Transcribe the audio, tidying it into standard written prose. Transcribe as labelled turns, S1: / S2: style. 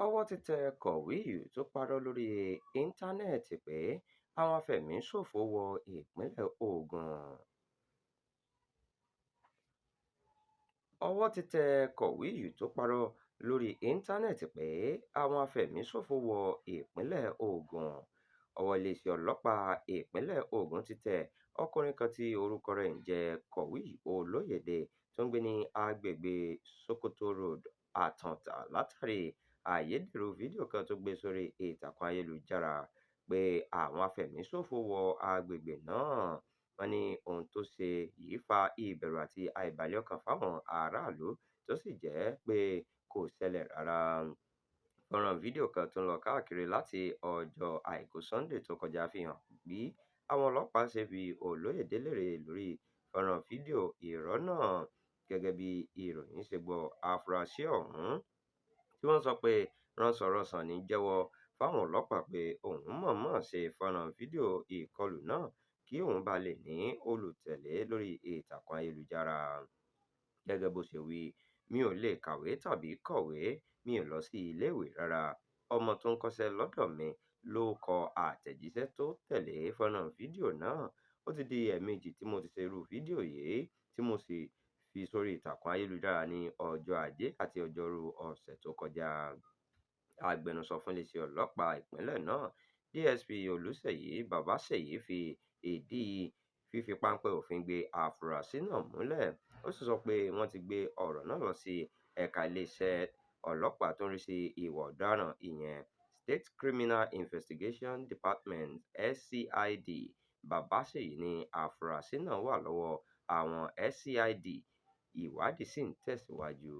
S1: Ọwọ́ ti tẹ Kọ̀wíyù tó parọ́ lórí íńtánẹ́ẹ̀tì pé àwọn afẹ̀míṣòfò wọ ìpínlẹ̀ Ògùn. Ọwọ́ ti tẹ Kọ̀wíyù tó parọ́ lórí íńtánẹ́ẹ̀tì pé àwọn afẹ̀míṣòfò wọ ìpínlẹ̀ Ògùn. Ọwọ́ iléeṣẹ́ ọlọ́pàá ìpínlẹ̀ Ògùn ti tẹ ọkùnrin kan tí orúkọ rẹ̀ ń jẹ́ Kọ̀wíyù Olóyèdé tó ń gbé ní agbègbèe Sokoto Road, Àtàntà látàrí ayédèrú fídíò kan tó gbé sórí ìtàkùn ayélujára pé àwọn afẹ̀míṣòfò wọ agbègbè náà. Wọ́n ní ohun tó ṣe yìí fa ìbẹ̀rù àti àìbalẹ̀ ọkàn fáwọn aráàlú tó sì jẹ́ pé kò ṣẹlẹ̀ rárá. Fọ́nrán fídíò kan tó ń lọ káàkiri láti ọjọ́ Àìkú Sunday tó kọjá fi hàn bí àwọn ọlọ́pàá ṣe bi Olóyèdé léèrè lórí fọ́nrán fídíò irọ́ náà. Gẹ́gẹ́ bí ìròyìn ṣe gbọ́, àfúrásì ọ̀hún tí wọ́n sọ pé ránṣọrọ̀sàn ní jẹ́wọ́ fáwọn ọlọ́pàá pé òun mọ̀ọ́mọ̀ ṣe fọ́nrán fídíò ìkọlù náà kí òun bá lè ní olùtẹ̀lé lórí ìtàkùn ayélujára. Gẹ́gẹ́ bó ṣe wí, "Mi ò lè kàwé tàbí kọ̀wé, mi ò lọ sí iléèwé rárá. Ọmọ tó ń kọ́ṣẹ́ lọ́dọ̀ mi ló kọ àtẹ̀jíṣẹ́ tó tẹ̀lé fọ́nrán fídíò náà. Ó ti di ẹ̀ẹ̀mejì tí mo ti ṣe irú fídíò yìí tí mo sì fi sórí ìtàkùn ayélujára ní ọjọ́ Ajé àti Ọjọ́rú ọ̀sẹ̀ tó kọjá." Agbẹnusọ fún iléeṣẹ́ ọlọ́pàá ìpínlẹ̀ náà, DSP Olúṣèyí Babáṣèyí fi ìdí fífi páńpẹ́ òfin gbé àfúrásì náà múlẹ̀. Ó sì sọ pé wọ́n ti gbé ọ̀rọ̀ náà lọ sí ẹ̀ka iléeṣẹ́ ọlọ́pàá tó ń rí sí ìwà ọ̀daràn ìyẹn State Criminal Investigation Department (SCID). Babáṣèyí ní àfúrásì náà wà lọ́wọ́ àwọn SCID, ìwádìí sì ń tẹ̀síwájú.